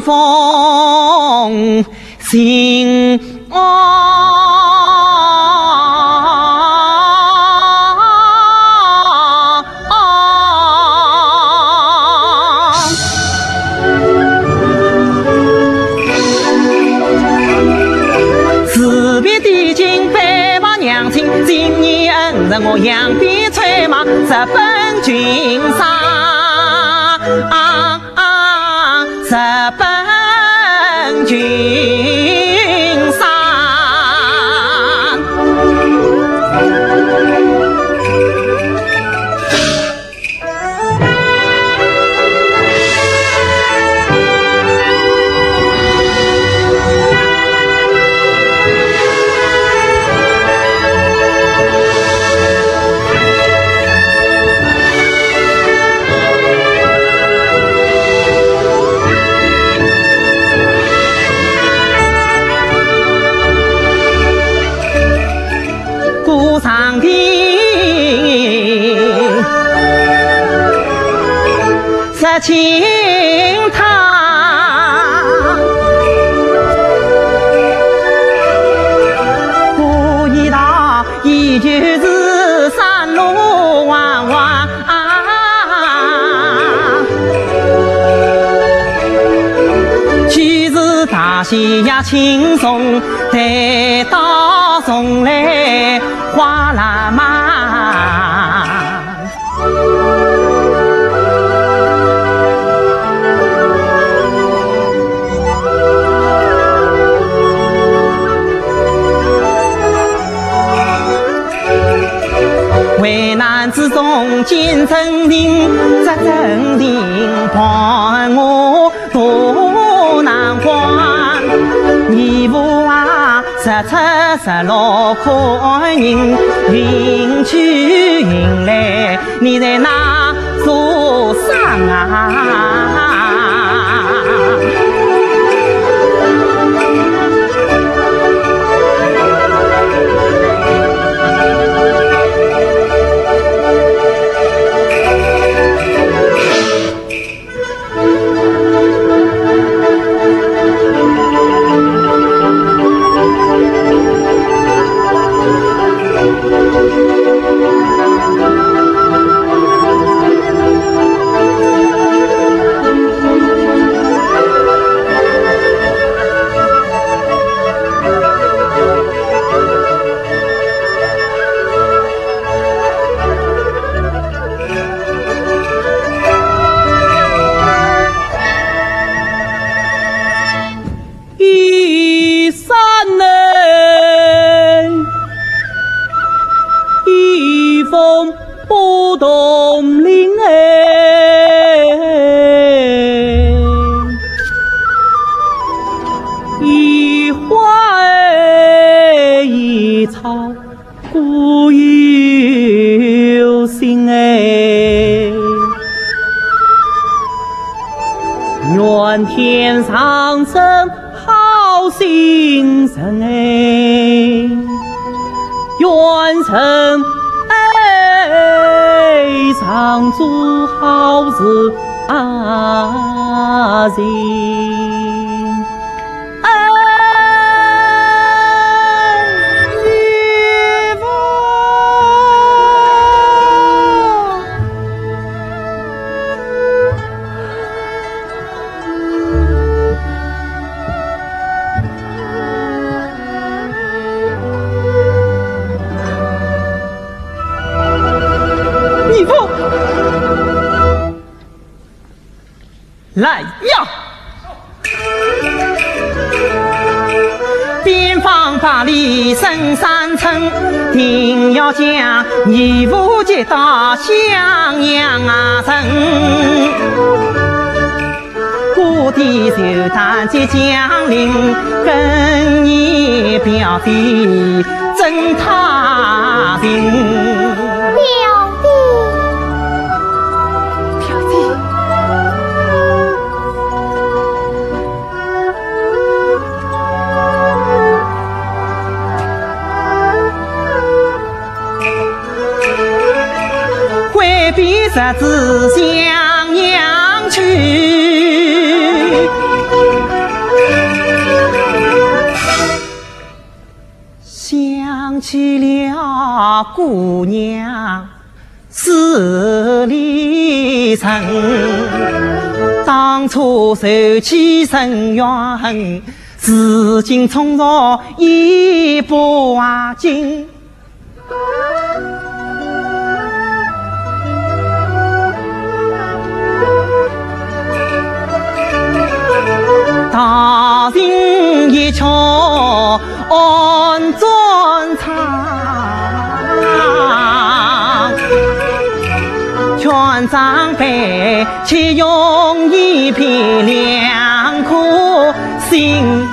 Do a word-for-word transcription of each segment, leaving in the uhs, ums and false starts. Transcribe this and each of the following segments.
风行。 自别帝京白马娘亲，今年恩人我扬鞭催马，直奔君山。啊，直奔君山。 鼓上的石青塔，古一道依旧是山路弯弯。 啊，去时大喜呀轻松，待到重来哗啦嘛。 危难之中见真情，这真情伴我渡难关。义父啊，日出日落看人，云去云来，你在哪做啥啊？ 一山内，一峰不同林哎，一花哎，一草 古有心哎，愿天上生好心人哎，愿人哎常做好事啊人。 哎，义父！义父！ 来呀！边防百里深山村，定要将义父接到襄阳城。故地就在这江陵，跟你表弟 真他情。表弟。表弟。回避侄子襄阳去。起了姑娘是离人，当初受气生怨恨，如今重做一把金。 大情一曲暗转唱，劝长辈且用一片两颗心。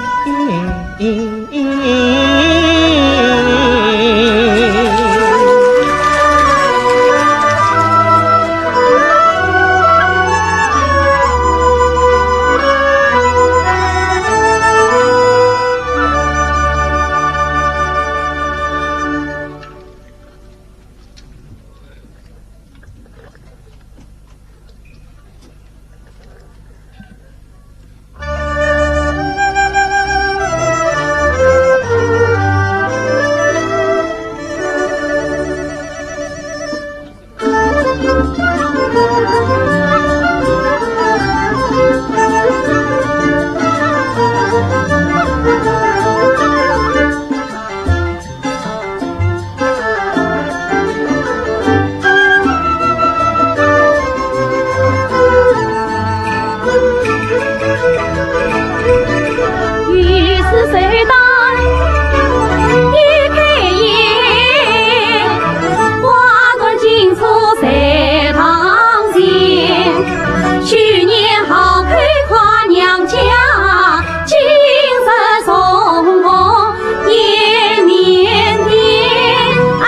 哎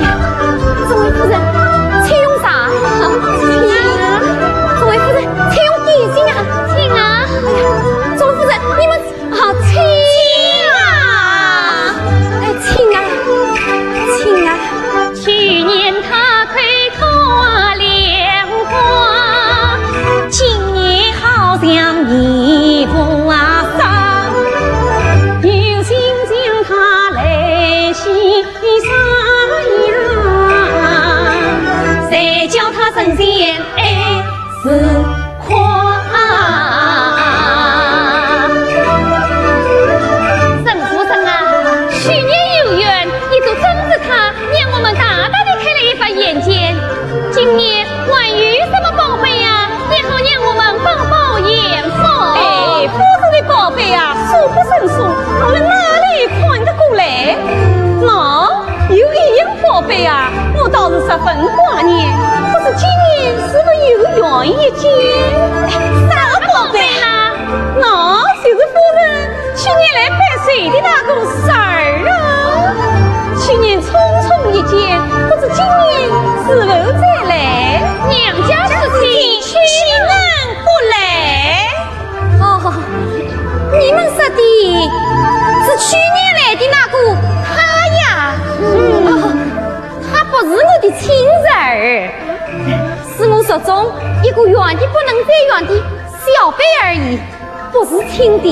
呀，这位夫人，请用茶。请啊。这位夫人，请用点心啊。请啊。哎呀，这位夫人，你们，啊，请啊。哎，请啊，请啊。沈夫人啊，去年有缘，你做真是他，让我们大大地开了一发眼界。今年还有什么宝贝呀？也好让我们饱饱眼福。哎，夫人的宝贝啊，数不胜数，我们哪里看得过来？喏，有一样宝贝啊，我倒是十分挂念，不知今年是否有缘一见？哎，啥个宝贝啊？那就是夫人去年来拜寿的那个扇儿啊。去年匆匆一见，不知今年是否再来？娘家事情，请安不来。 哦，你们说的是去年来的那个他呀？嗯，哦，他不是我的亲侄儿，是我族中一个远的不能再远的小辈而已，不是亲的，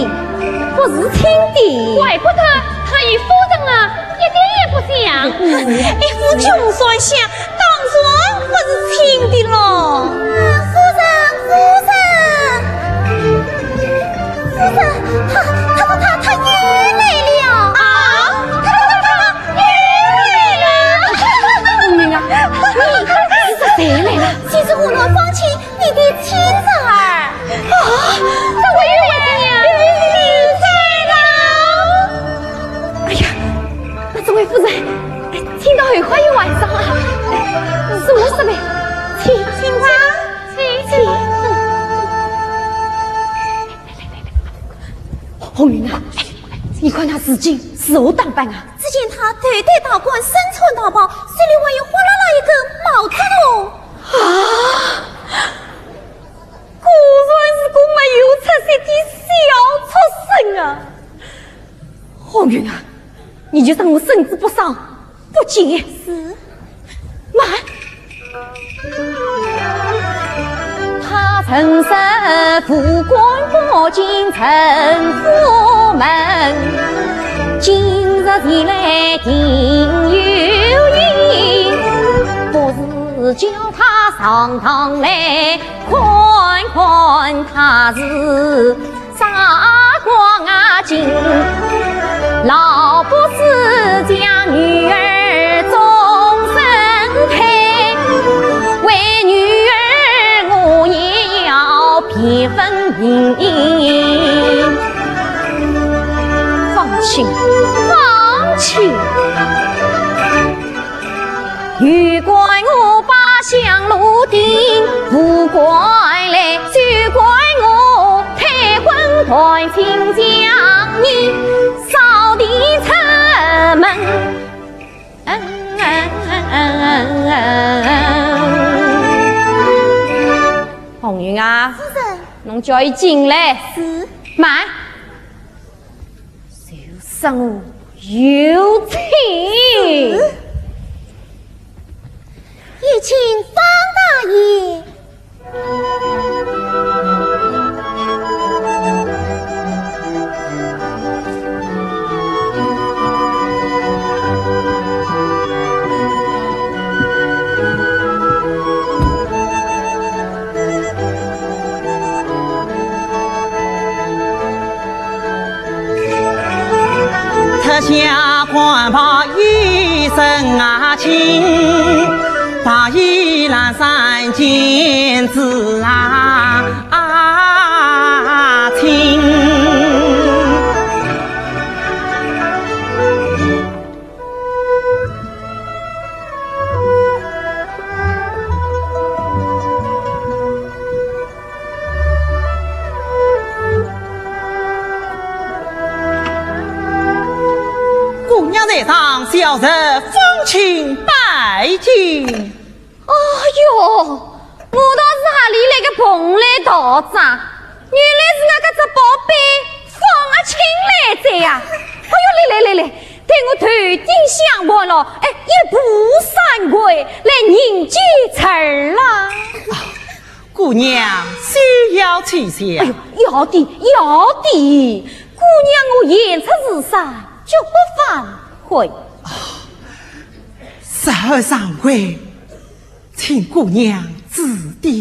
不是亲的。怪不得他与夫人啊，一点也不像。哎，夫君算像， 当然不是亲的喽。夫人，夫人，夫人，他，他，他，他，他又来了。啊？他，他，他，他又来了。红云啊，你是谁来了？就是河南方卿，你的亲侄儿。啊，这位夫人呀，你在哪？哎呀， 那这位夫人，请到后花园玩耍啊。什么事呢？请，请啊，请，请。红云啊，你看他如今如何打扮啊？只见他头戴大冠，身穿大袍，手里还有哗啦啦一根毛剃头。啊！果然是个没有出息的小畜生啊！ 红云啊，你就当我身子不爽，不见。是。慢。他陈设府官不进陈府门，今日前来定有因，不如叫他上堂来，看看他是啥光景。老不死将女儿终身配，为女儿我也要 别分明。放弃，放弃。有关我把香炉点，无关嘞，就关我退婚断亲家人，扫地出门。 红云啊，夫人。侬叫伊进来。是。慢。就说我有请。是。有请方大爷。 脱下官袍一身啊青，白衣蓝衫见仔啊，啊青。 姑娘在上，小侄方卿拜见。哎哟，我倒是哪里来个蓬莱道长，原来是我搿只宝贝方卿来哉呀！哎哟，来来来来，待我头顶香盘咯，哎，一步三跪来迎接侄儿啦。 姑娘休要取笑。哎呦，要的，要的，姑娘我言出如山，绝不反悔。侄儿上跪，请姑娘指点。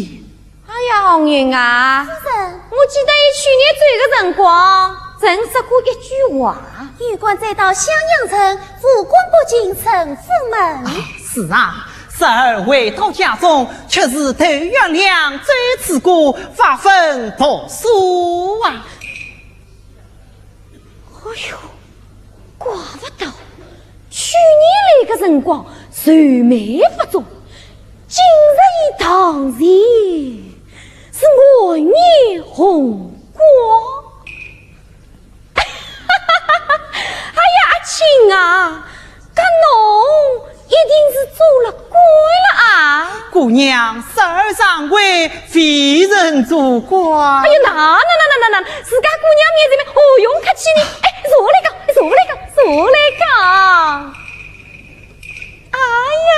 哎呀，红云啊，夫人。我记得伊去年走个辰光，曾说过一句话。有官再到襄阳城，无官不进陈府门。啊，是啊，侄儿回到家中， 却是头悬梁，嘴齿过，发奋读书啊。哎哟，怪勿得，去年来个辰光愁眉不展，今日伊堂前是满面红光。 哎呀，阿卿啊，搿侬一定是做了官了啊？姑娘，侄儿上跪，未曾做官。哎呀，哪哪哪哪哪哪，自家姑娘面前面何用客气呢？哎，坐下来讲，坐下来讲，坐下来讲。 哎呀，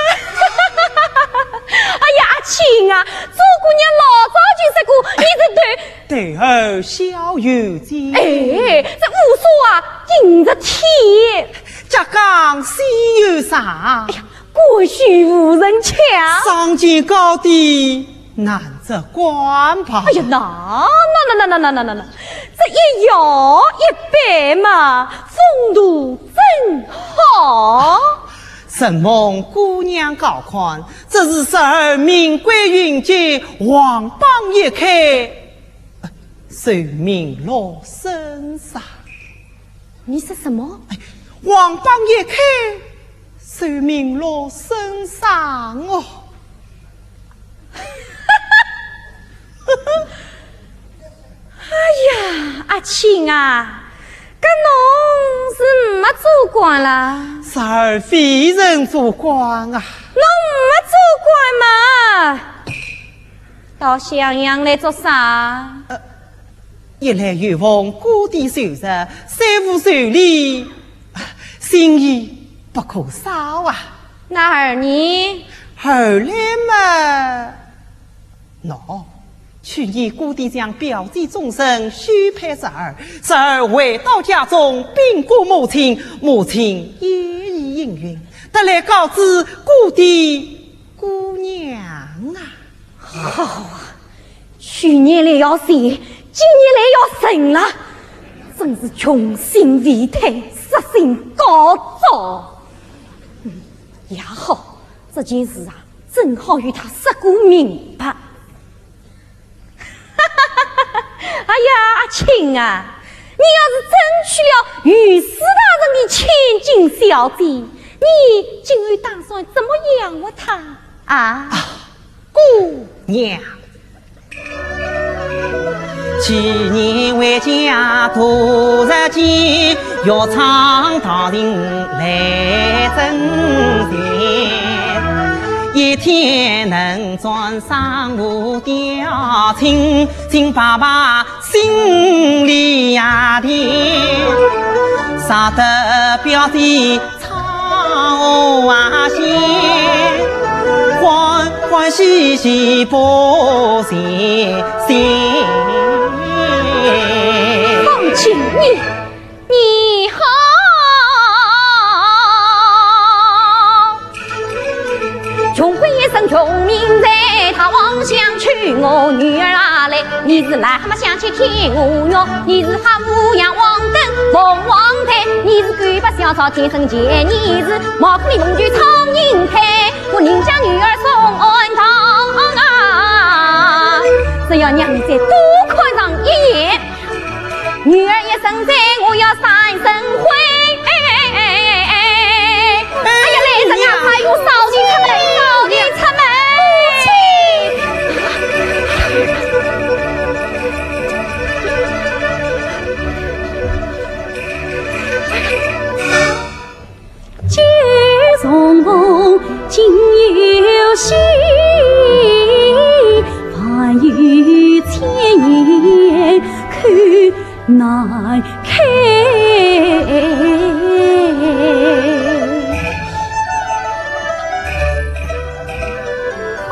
哎呀，阿卿啊，做姑娘老早就说过，你是头，头儿小有见。哎，这胡说啊，顶着天。家讲戏有啥？哎呀，过去无人抢。上见高低，难这官吧。哎呀，那那那那那那那那那，这一摇一摆嘛，风度真好。 承蒙姑娘高看，这是侄儿命贵运气，黄榜一开，呃，寿命落生煞。你说什么？哎，黄榜一开，寿命落生煞哦。 哎呀，阿卿啊，搿侬是没做官啦？侄儿未曾做官啊。侬没做官嘛，到襄阳来做啥？呃，一来有奉姑爹授职，三五寿礼，心意不可少啊。那二呢？二来嘛，喏，去年姑爹将表姐终身许配侄儿，侄儿回到家中禀过母亲，母亲也已应允，特来告知姑爹姑娘啊。好啊，去年来要钱，今年来要人了，真是穷心未退，色心高照。嗯，也好，这件事啊，正好与他说个明白。 哎呀，阿卿啊，你要是真娶了御史大人的千金小姐，你今后打算怎么样活她啊？啊，姑娘。去年回家度日节，药厂大人来征钱，一天能 赚三五吊金，金爸爸心里呀甜，舍得表姐唱和啊仙，欢欢喜喜不谢谢。方卿，你 你好。穷鬼一生穷命在，他妄想娶我女儿啊来。你是癞蛤蟆想去牵我肉，你是蛤蟆养黄灯凤凰台，你是狗白小草天生贱，你是毛克里蒙牛苍蝇胎，我宁将女儿送安堂啊！只要让你再多看上一眼。 女儿一生在，我要三生灰。哎呀，来人啊，快用扫地出门，扫地出门！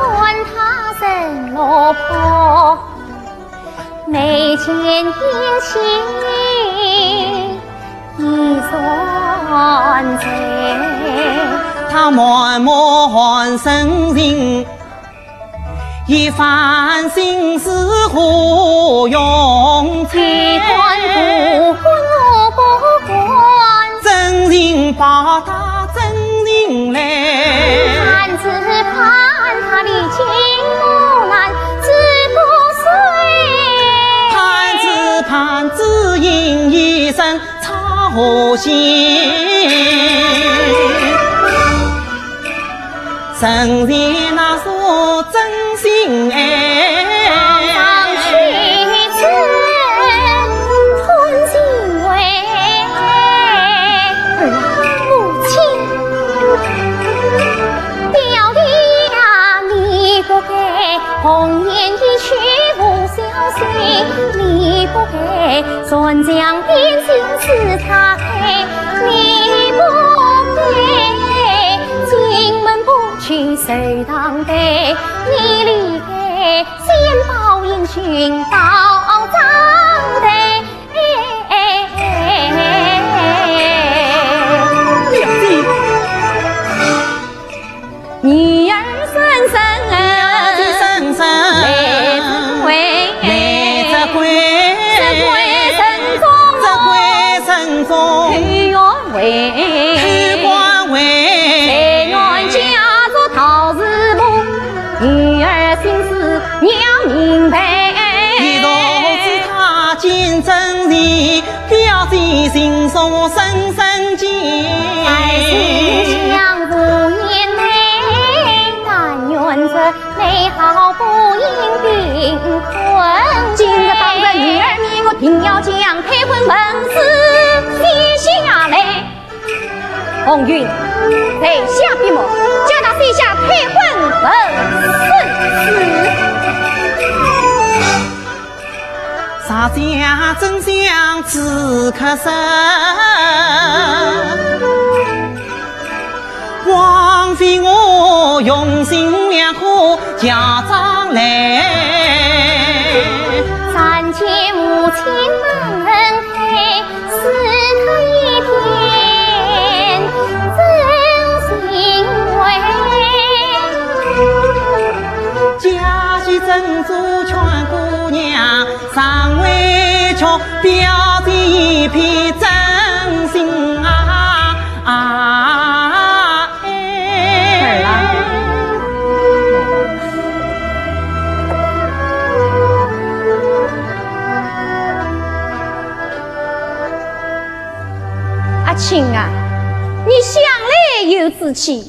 看他人落魄，眉间阴晴已断垂。他满目寒深情，一番心事何用猜？一段不欢我不欢。真情报答真情来。 看只盼他历尽磨难志不衰。盼只盼只因一生差和弦。承认那是真心爱。方丈去此，春心未。母亲。 表弟呀，你不该红颜一去无消息，你不该船上变心似他开，你不该进门不去寿堂台，你离开先报英雄到长台。 表弟。女儿深深，女儿深深，泪只归，泪只归，只归深中，只归深中，后院回，后院回，但愿家族道士婆。 女儿心思娘明白。你若知他见真情，表姐心中深深牵。爱情像如烟眉，但愿这美好不因冰冻。今日当着女儿面，我定要将退婚文书写下来。 红云，在下笔墨，叫他写下退婚文书。是。啥家真相此刻说，枉费我用心良苦假装来。表姐一片真心啊，啊，哎。儿啊。阿庆啊，你向来有志气，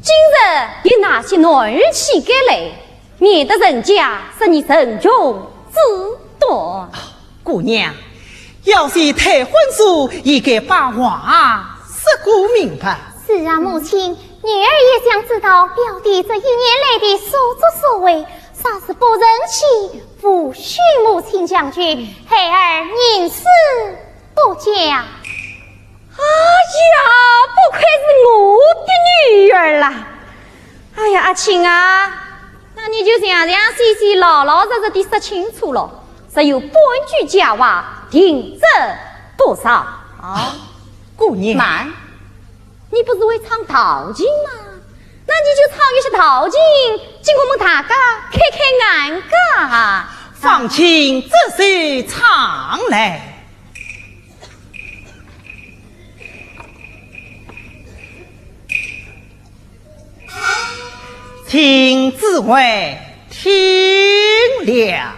今日有拿些男儿气概来，免得人家说你人穷志短。 姑娘，要是退婚书，也该把话说个明白。是啊，母亲，女儿也想知道表弟这一年来的所作所为，啥事不成器，不许母亲强求，孩儿宁死不嫁。 哎呀，不愧是我的女儿啦！哎呀，阿庆啊，那你就详详细细、老老实实地说清楚了，若有半句假话，定则不饶。啊，姑娘。慢，你不是会唱道情吗？那你就唱一些道情，给我们大家开开眼界啊！方卿这就唱来。 请诸位听了。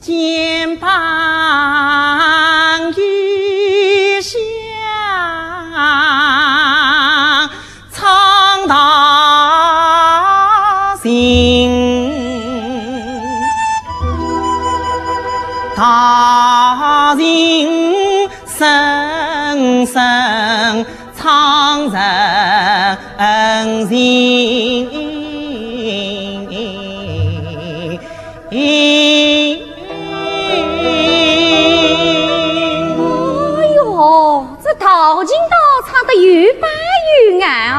肩膀一下唱道情，道情声声 唱人情。哎哟，这道情倒唱得有板有眼哦。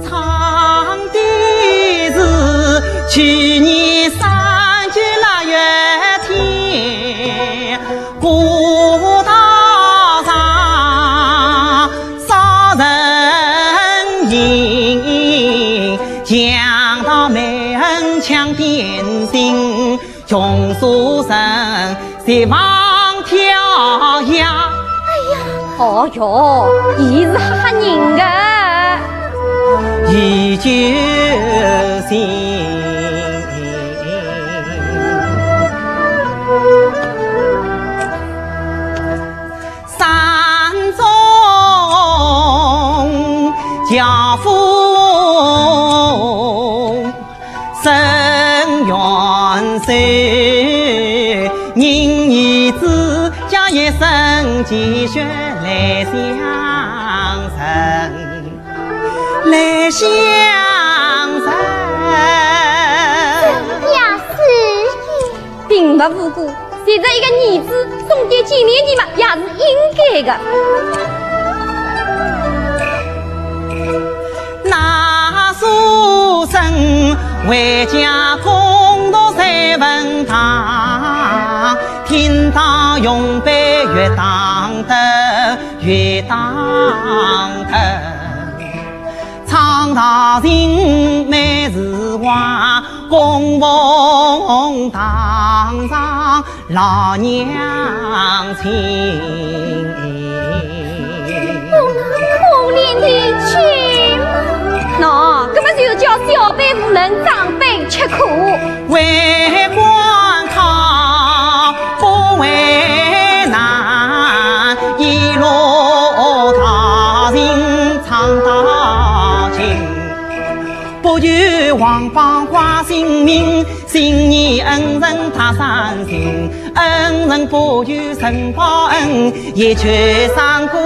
唱的是去年三月腊月天，古道上少人行，强盗蛮横抢点心，穷书生 随风飘摇。哎呀，哦哟，伊是吓吓人的。依旧行。山中樵夫 伸冤手，人儿子家也生积蓄来相赠，来相赠。呀，是也。 并不无辜，随着一个儿子送点见面礼嘛，也是应该的。那书生回家攻读三分堂，听到用笔越当得，越当得。 唱道情每日话，供奉堂上老娘亲。我那可怜的舅妈。喏，搿么就叫小辈无能，长辈吃苦。 为官靠，不为难，一路道情唱道情，不求王保挂性命，信义恩人他相信，恩人不求神报恩，一求三个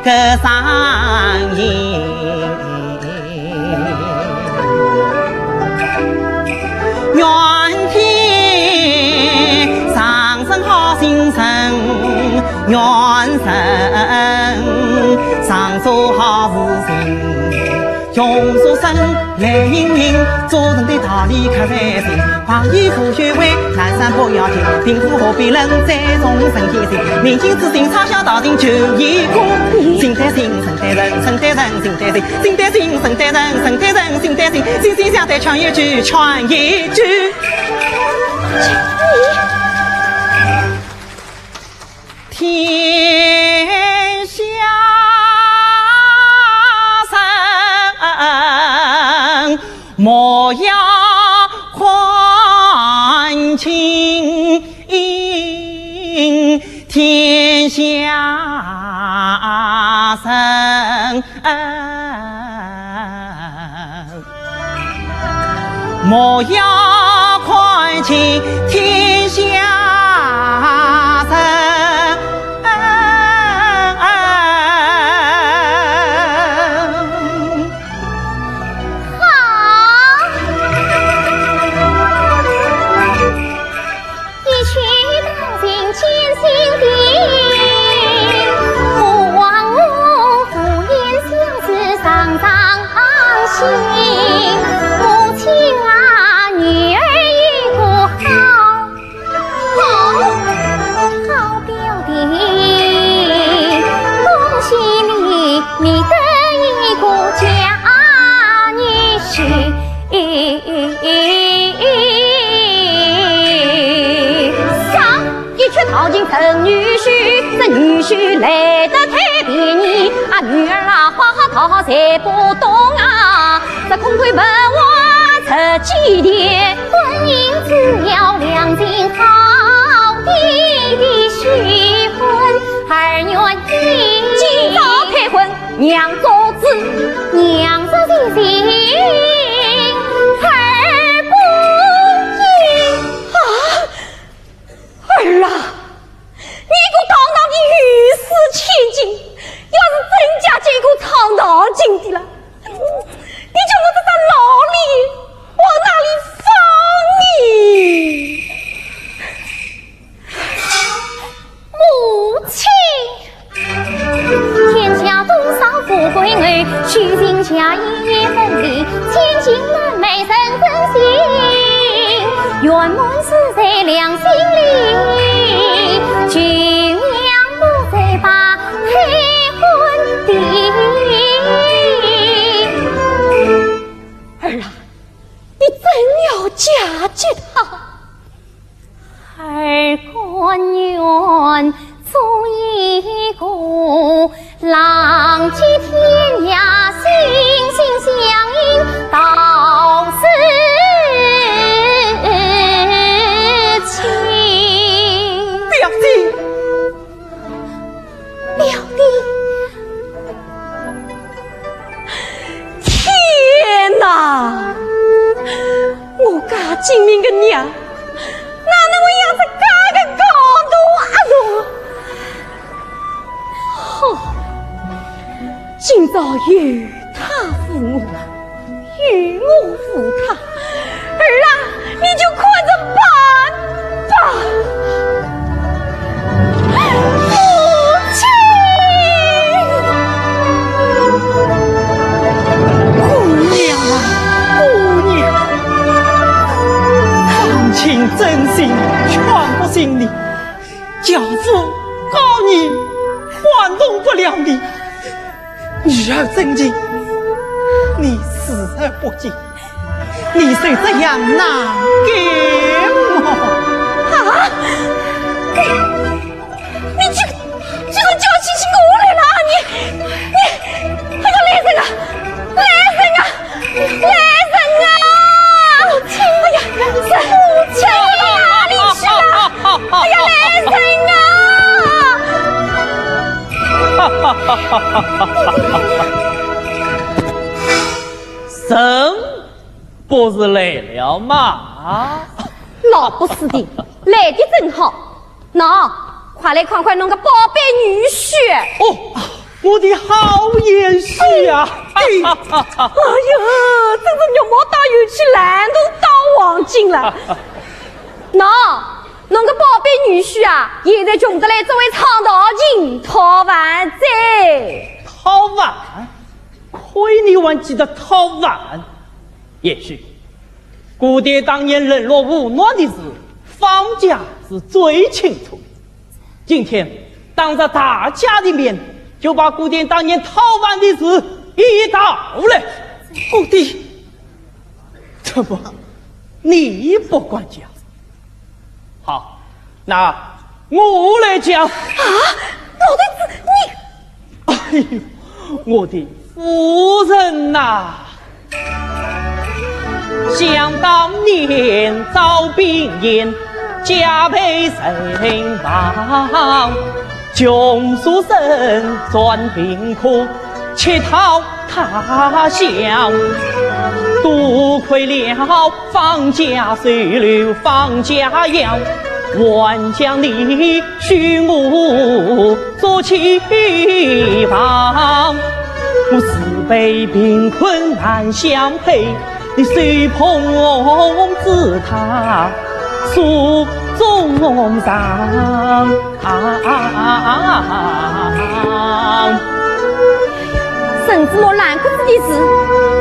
个声音。愿天上升好心神，愿人上做好事情。 用书生来明明，做人的道理可才行。朋友和学会，南山不要紧，贫富何必论，再重人天性。明镜自省，常想道情，就一个。心对心，神对人，神对人，心对心，心对心，神对人，神对人，心对心，心心相对，劝一句，劝一句。天下人，莫要看轻天下人。 莫要看轻天下人。好。 一曲道情千心定，勿忘我，勿言相思常常行。母亲啊，女儿有个好，好，好表弟，恭喜你，你得一个佳女婿。 上一曲道情陈女婿，这女婿来得太便宜啊，女儿啊，花花套套侪不懂啊，这空闺白话这几天，婚姻只要两情好，弟弟许婚，儿愿意。今朝退婚，娘做主，娘做主，儿不依。 啊，儿啊，你个堂堂的御史千金，要是真嫁给个唱道情的了，你叫我这张老脸往哪里放呢？母亲。 天下多少富贵儿，虚情假意也分明，千金难买人真心。圆满是在良心里，举娘不再把退婚的。儿啊，你真要嫁给他？ 儿甘愿做一个浪迹天涯、心心相印到死期。表弟，表弟。 天哪！我家精明的娘，哪能会养出介个糊涂阿婆？好，今朝由他负我，由我负他。 儿啊，你就看着办吧。母亲！姑娘啊，姑娘，长情真心劝不醒你，教父告你，还动不了你。 女儿真情，你视而不见，你就这样难过么？啊！你，你这个，这个叫起起我来了啊！你，你，哎呀，来人啊！来人啊！来人啊！哎呀，是，是，哪里去了？哎呀，来人啊！ 人不是来了吗？老不死的，来的正好。喏，看快来看看侬个宝贝女婿。哦，我的好贤婿啊！哎呀，真是肉毛当有趣，烂头当黄金了。喏，侬个宝贝女婿啊，现在穷得来只会唱道情讨饭哉。讨饭？亏你还记得讨饭？贤婿， 姑爹当年冷落吴侬的事，方家是最清楚的。今天当着大家的面，就把姑爹当年讨饭的事一道来。姑爹，怎么，你不敢讲？好，那我来讲。啊，老头子，你……哎呦，我的夫人呐！ 想当年赵卞贤，家破人亡，穷书生转贫苦，乞讨他乡。多亏了方家收留方家养，还将你许我 做妻房。我自卑贫困难相配，你虽捧我，只他手中上。啊啊啊啊啊啊！甚至我烂骨子的事，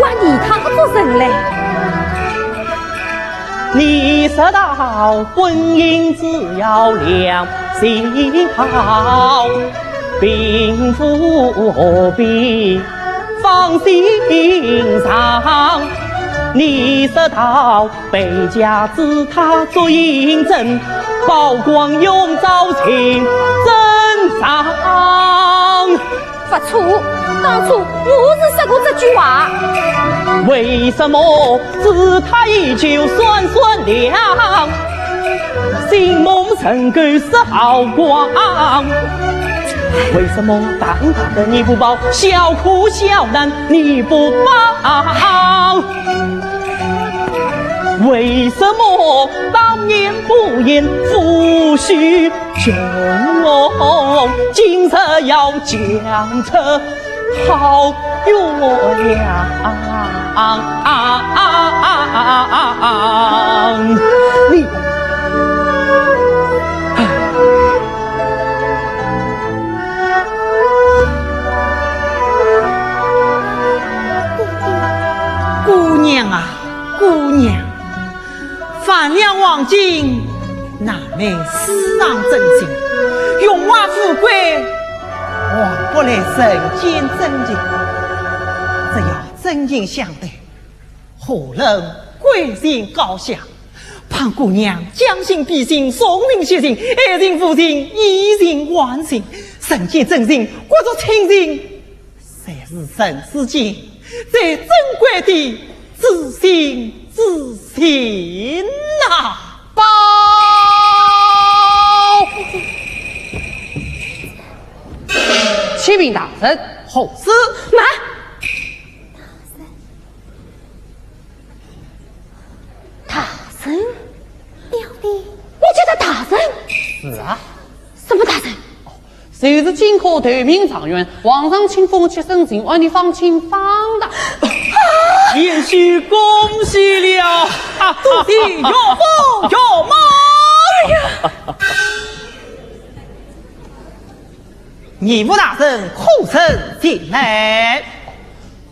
还理他个做甚嘞？ 你说道婚姻只要两心好，并无何必放心上。你说道陪嫁之他做印证，曝光永照情真长。 不错，当初我是说过这句话。为什么只他一酒算算两，心梦成狗失好光？为什么当他的你不报，小哭小难你不报？为什么当年不言夫婿 穷哦，今日要讲出好冤枉。你，姑娘啊，姑娘， 犯了黄金，难为世上真情，荣华富贵，换不来人间真情。只要真情相待，何论贵贱高下？盼姑娘将心比心，重情惜情，爱情父情，以情还情，人间真情，各族亲情， 才是人世间最珍贵的至亲至亲呐！报！启禀大人。何事？慢！大人？表弟。我叫他大人？是啊。什么大人？ 就是金科头名状元，皇上亲封去申请，还你放亲放的。贤婿恭喜了！多谢岳父岳母呀！二位大人可曾前来？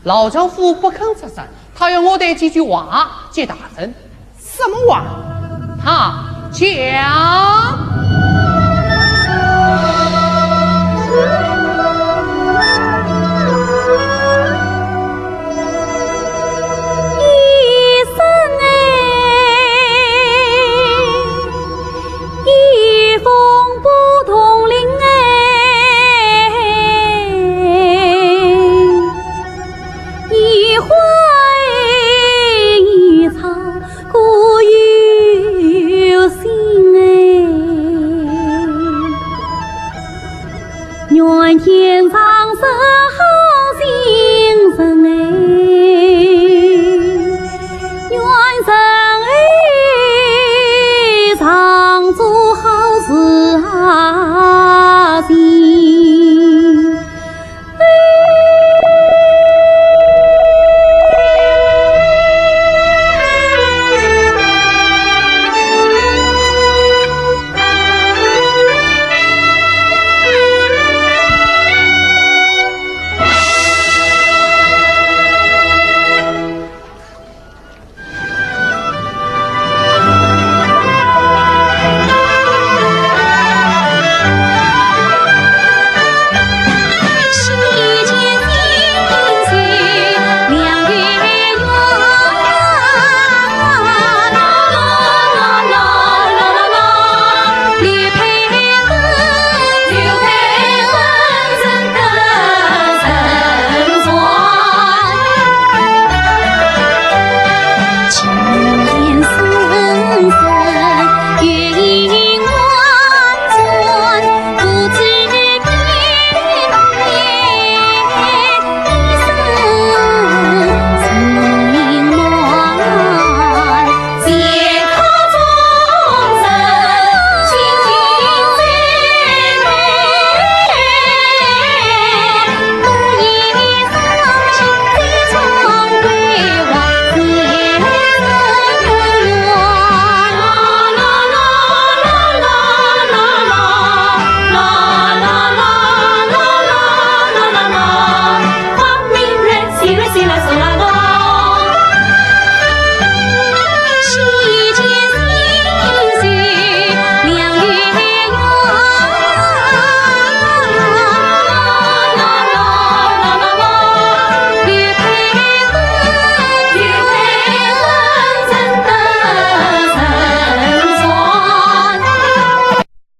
老丈夫不肯出山，他要我带几句话接大人。 什么话？他讲。Solo